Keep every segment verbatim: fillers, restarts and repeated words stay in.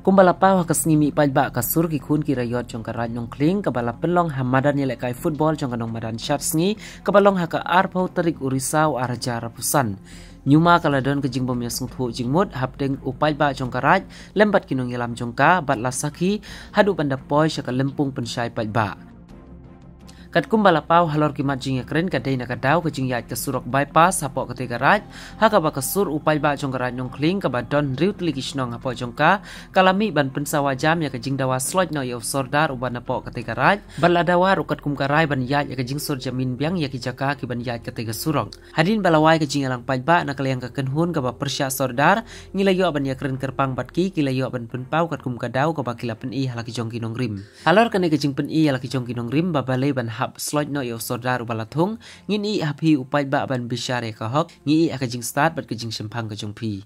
Kumba la paw ha ka sngi mih paidbah ka sur ki khun ki raiot jong ka Raid Nongkhling kaba la pynlong ha madan ïalehkai football jong ka nongmadan Shatsngi kaba long ha ka arphew tarik u Risaw ar hajar arphew san. Ñiuma ka la don ka jingbym ïasngewthuh jingmut hapdeng u paidbah jong ka Raid lem bad ki nongïalam jong ka bad la sakhi haduh ban da poi sha ka lympung pynshai paidbah. Katkum ba la paw halor ki mat jingïakren ka dei na ka daw ka jingïaid ka surok bypass hapoh katei ka Raid, ha kaba ka sur u paidbah jong ka Raid Nongkhling kaba don hynriew tylli ki shnong hapoh jong ka, ka la mih ban pynsawa jam ïa ka jingdawa sloit noh ïa u sordar uba napoh katei ka Raid, bad la dawa ruh katkum ka Raid ban ïaid ïa ka jingsur jamin biang ïa ki jaka ki ban ïaid katei ka surok. Hadien ba la wai ka jingïalang paidbah na ka liang ka kynhun kaba pyrshah sordar, ngi la ïoh ban ïakren kyrpang bad ki, ki la ïoh ban pynpaw katkum ka daw kaba ki la pyni ha la ki jong ki nongrim. Halor kane ka jingpyni ïa la ki jong ki nongrim ba balei ban hap sloit noh ïa u sordar uba la thung, ngin ïeh ha phi u paidbah ban bishar ïa ka hok, ngi ïeh ha ka jingstad bad ka jingshemphang ka jong phi.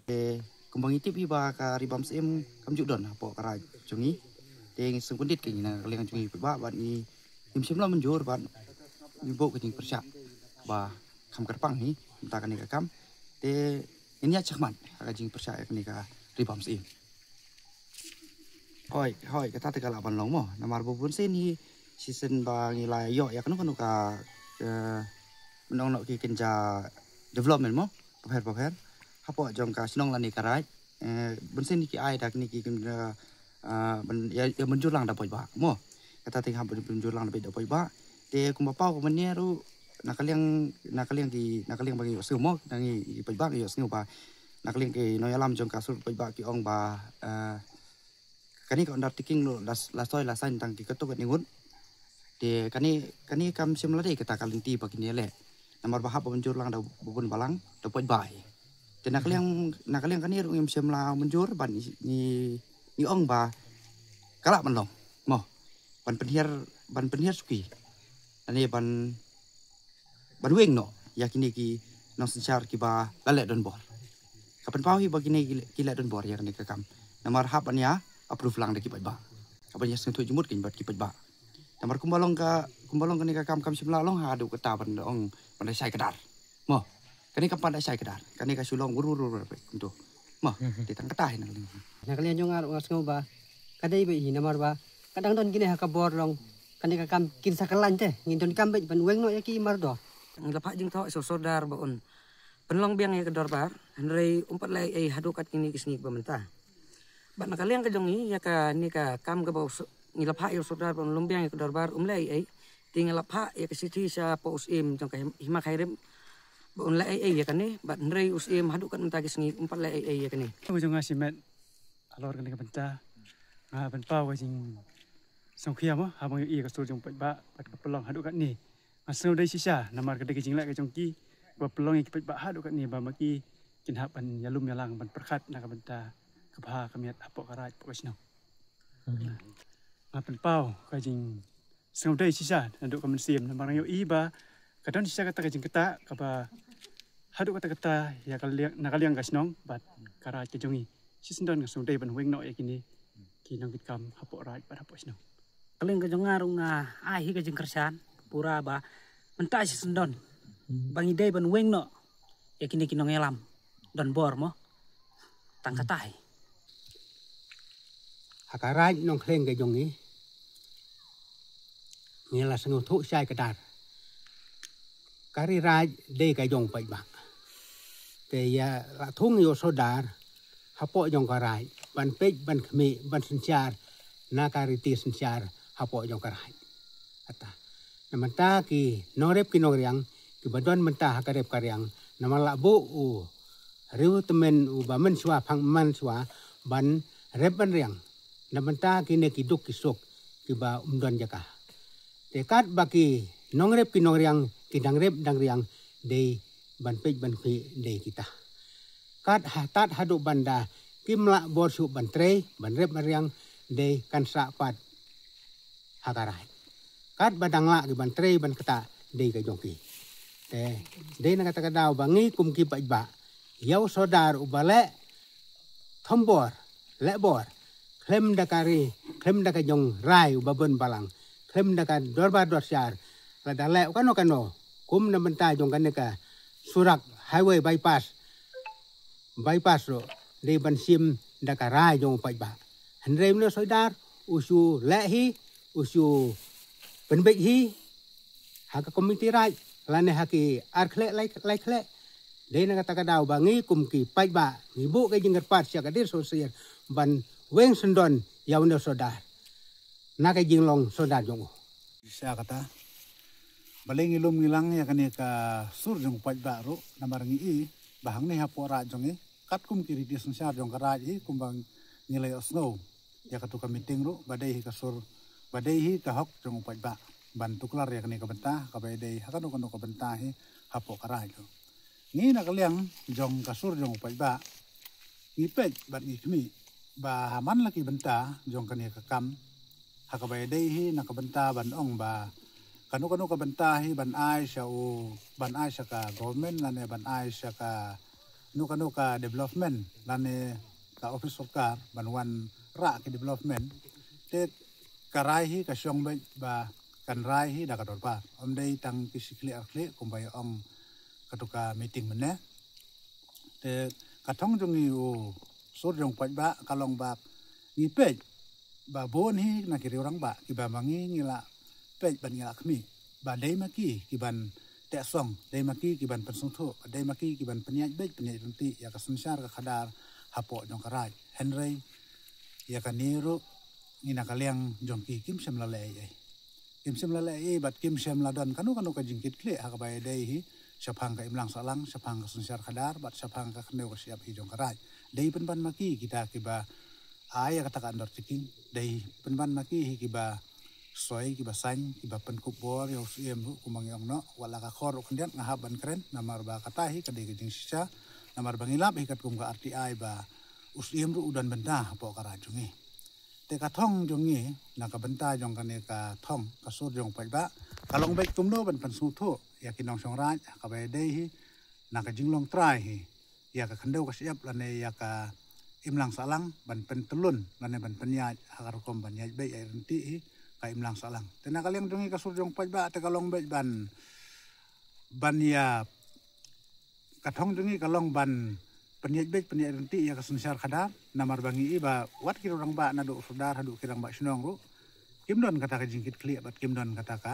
Kumba ngi tip hi ba ka Ri Bam Syiem kam ju don hapoh ka Raid jong ngi. Te ngi sngewbha ka ngi na ka liang jong ngi paidbah bad ngi ngim shym la mynjur bad ngi buh ka jingpyrshah ba kham kyrpang hi mynta kane ka kam. Te ngin ïa shakmat ha ka jingpyrshah ïa kane ka Ri Bam Syiem. Hoi, hoi, kata te ka lah ban long mo. Namar ba bun sien hi shisien ba ngi la ïoh ïa kano kano ka, eh, mynta noh ki kynja development mo, bapher bapher. Hapoh jong ka shnong lane ka Raid, eh, bun sien hi ki ai da kine ki kynja, eh, ban ïa, ïa mynjur lang da paidbah mo. Kata te hap ban mynjur lang da paidbah. Te kumba paw kumba ne ruh na ka liang, na ka liang ki, na ka liang ba ngi ïohsngew mo, na ngi paidbah ngi ïohsngew ba na ka liang ki nongïalam jong ka sur paidbah ki ong ba, eh, kane ka undertaking ruh la, la soi la sign tang ki katto katne ngut. Te kane, kane kam shym la dei kata ka lynti ba kine leh. Namar ba hap ban mynjur lang da bun balang da paidbah. Te na ka liang, na ka liang kane ruh ngim shym la mynjur ban ngi, ngi, ngi ong ba ka lah ban long mo. Ban pynhiar, ban pynhiar suki. Lane ban ban weng noh ïa kine ki nongsynshar kiba la leh donbor. Ka pynpaw hi ba kine ki, ki leh donbor ïa kane ka kam. Namar hap ban ïa approve lang da ki paidbah. Hap ban ïa sngewthuh jingmut ki bad ki paidbah. Namar kumba long ka, kumba long kane ka kam kam shym la long haduh kata ban ong ban da shai kdar. Mo. Kane kam pat da shai kdar. Kane ka shu long wur wur wur wur kumto. Mo. Te tang kata hi na kane. Na ka liang jong nga ruh nga sngew ba ka dei beit hi namar ba ka dang don kine ha ka bor long kane ka kam kin sa khlaiñ te ngin donkam beit ban weng noh ïa ki mardor. Ngi la phah jingthoh sha u sordar ba un pynlong biang ïa ka dorbar hynrei um pat leh ei ei haduh kat kine ki sngi kiba mynta. Bad na ka liang ka jong ngi ïa kane ka kam kaba u s-, ngi la phah ïa u sordar ba un long biang ïa ka dorbar um leh ei ei. Te ngi la phah ïa ka shithi sha pdeng u syiem jong ka him-, hima khyrim ba un leh ei ei ïa kane bad hynrei u syiem haduh kat mynta ki sngi um pat leh ei ei ïa kane. Ka jong nga shimet halor kane ka bynta nga pynpaw ka jingsngewkhia mo haba nga ïohi ïa ka sur jong u paidbah bad ka pynlong haduh katne. Nga sngew dei shisha namar ka dei ka jingleh ka jong ki ba pynlong ïa ki paidbah haduh katne ba ma ki kin hap ban ïalum ïalang ban pyrkhat na ka bynta ka bha ka miat hapoh ka Raid hapoh ka shnong. Nga pynpaw ka jing Sngewdei shisha naduh ka mynsiem namar nga ïohi ba ka don shisha kata ka jingktah kaba haduh katta katta ïa ka liang, na ka liang ka shnong bad ka Raid ka jong ngi. Shisha don nga sngewdei ban weng noh ïa kine ki nongkitkam hapoh Raid bad hapoh shnong. Ka liang ka jong nga ruh nga ai hi ka jingkyrshan pura ba mynta shisha don ba ngi dei ban weng noh ïa kine ki nongïalam donbor mo. Tang katai. Ha ka Raid Nongkhlieng ka jong ngi, ngi la sngewthuh shai kdar. Ka ri Raid dei ka jong paidbah. Te ïa la thung ïa u sordar hapoh jong ka Raid ban peit ban khmih ban synshar na ka riti synshar hapoh jong ka Raid. Kata. Na mynta ki nongrep ki nongriang kiba don mynta ha ka rep ka riang namar la buh u riewtymmen uba mynshuwa phang mynshuwa ban rep ban riang. Na mynta kine ki duk ki suk kiba um don jaka. Te katba ki nongrep ki nongriang ki dang rep dang riang dei ban peit ban khmih dei kita. Kat ha, tat haduh ban da kim lah bor shuh ban trei ban rep ban riang dei kan sah pat ha ka Raid. Katba dang lah ki ban trei ban ktah dei ka jong ki. Te dei na kata ka daw ba ngi kum ki paidbah ïa u sordar uba leh thombor leh bor khlem da ka ri, khlem da ka jong rai uba bun balang, khlem da ka dorbar dorsar, lada leh kano kano kum na bynta jong kane ka surak highway bypass, bypass ruh dei ban shim da ka rai jong u paidbah. Hynrei mynne sordar u shu leh hi, u shu pynbeit hi ha ka komiti raid lane ha ki ar khleh lai lai khleh. Dei na kata ka daw ba ngi kum ki paidbah ngi buh ka jingkyrpad sha ka District Sosir ban weng syndon ïa une u sordar na ka jinglong sordar jong u. Sha kata, balei ngi lum ngi lang ïa kane ka sur jong u paidbah ruh, namar ngi i ba hangne hapoh raid jong ngi katkum ki riti synshar jong ka raid hi, kumba ngi la ïohsngew ïa katu ka meeting ruh, ba dei hi ka sur, ba dei hi ka hok jong u paidbah ban tuklar ïa kane ka bynta, kaba ïadei ha kano kano ka bynta hi hapoh ka raid ruh. Ngi na ka liang jong ka sur jong u paidbah ngi peit bad ngi khmih ba ha man la ki bynta jong kane ka kam, ha kaba ïadei hi na ka bynta ban ong ba kano kano ka bynta hi ban ai sha u, ban ai sha ka government lane ban ai sha kano kano ka development lane ka office sorkar ban wanrah ki development. Te ka rai hi ka shong beit ba kan rai hi da ka dorbar, ym dei tang ki shi khlieh ar khlieh kumba ïa ong katu ka meeting mynne. Te ka thong jong ngi u sur jong u paidbah ka long ba ngi peit ba bun hi na ki riew rangbah kiba ma ngi ngi la peit bad ngi la khmih ba dei ma ki kiban teh song, dei ma ki kiban pynsngewthuh, dei ma ki kiban pynïaid beit pynïaid ryntih ïa ka synshar ka khadar hapoh jong ka raid. Hynrei ïa kane ruh ngi na ka liang jong ki kim shym la leh ei ei. Kim shym la leh ei ei bad kim shym la don kano kano ka jingkitkhlieh ha kaba ïadei hi shaphang ka imlang sahlang, shaphang ka synshar khadar bad shaphang ka khyndew ka shyiap hi jong ka raid. Dei pynban ma ki kita kiba ai ïa kata ka undertaking, dei pynban ma ki hi kiba soi, kiba sign, kiba pynkup bor ïa u Syiem ruh kumba ngi ong noh, wat la ka khor ruh khyndiat nga hap ban kren namar ba kata hi ka dei ka jingshisha, namar ba ngi lap hi katkum ka R T I ba u Syiem ruh u don bynta hapoh ka raid jong ngi. Te ka thong jong ngi na ka bynta jong kane ka thong ka sur jong u paidbah ka long beit kumno ban pynsngewthuh ïa ki nongshong raid ha kaba ïadei hi na ka jinglong trai hi ïa ka khyndew ka shyiap lane ïa ka imlang sahlang ban pyntyllun lane ban pynïaid ha ka rukom ban ïaid beit ïaid ryntih hi ka imlang sahlang. Te na ka liang jong ngi ka sur jong u paidbah te ka long beit ban, ban ïa ka thong jong ngi ka long ban pynïaid beit pynïaid ryntih ïa ka synshar khadar, namar ba ngi i ba wat ki rangbah naduh u sordar haduh ki rangbah shnong ruh kim don kata ka jingkitkhlieh bad kim don kata ka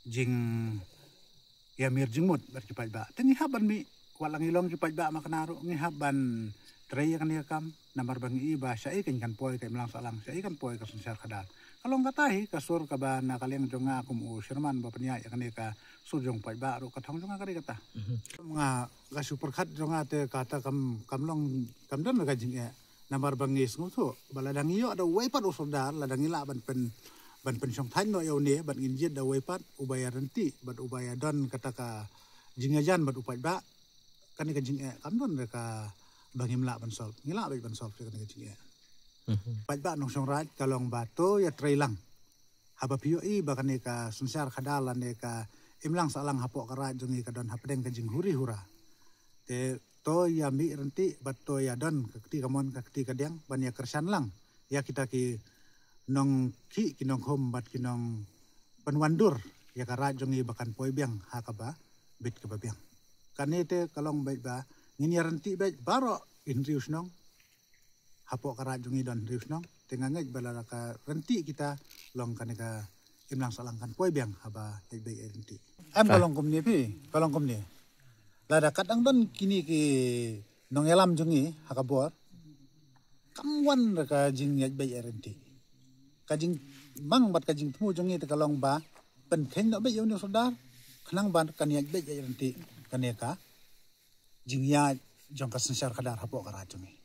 jing ïa mir jingmut bad ki paidbah. Te ngi hap ban mih, wat la ngi long ki paidbah ma kane ruh ngi hap ban trei ïa kane ka kam namar ba ngi i ba shaei kan kan poi ka imlang sahlang, shaei kan poi ka synshar khadar. Ka long kata hi ka sur kaba na ka liang jong nga kum u chairman ba pynïaid ïa kane ka sur jong u paidbah ruh ka thong jong nga ka dei kata. Nga ka shu pyrkhat jong nga te kata kam, kam long, kam don ka jingeh. Namar ba ngi sngewthuh ba lada ngi ïoh da uwei pat u sordar, lada ngi lah ban pyn, ban pynshongthait noh ïa une bad ngin jied da uwei pat uba ïa ryntih bad uba ïa don kata ka jingïajan bad u paidbah, kane ka jingeh kam don re kaba ngim lah ban solve. Ngi lah beit ban solve ïa kane ka jingeh. Paidbah nongshong raid ka long ba to ïa trei lang. Haba phi ïohi ba kane ka synshar khadar lane ka imlang sahlang hapoh ka raid jong ngi ka don hapdeng ka jinghuri hura. Te to ïa mih ryntih bad to ïa don ka kti kamon ka kti kadiang ban ïa kyrshan lang ïa kita ki nongkhih ki nongkhum bad ki nongpynwandur ïa ka raid jong ngi ba kan poi biang ha kaba bit kaba biang. Kane te ka long beit ba ngin ïa ryntih beit baroh ki hynriew shnong. Hapoh ka raid jong ngi don hynriew shnong. Te nga ngeit ba lada ka ryntih kita long kane ka imlang sahlang kan poi biang haba ïaid beit ïaid ryntih. Em ka long kumne phi, ka long kumne. Lada ka dang don kine ki nongïalam jong ngi ha ka bor, kam wan re ka jingïaid beit ïaid ryntih. Ka jingmang bad ka jingthmu jong ngi te ka long ba pynkheiñ noh beit ïa une u sordar khnang ba kan ïaid beit ïaid ryntih kane ka jingïaid jong ka synshar khadar hapoh ka raid jong ngi.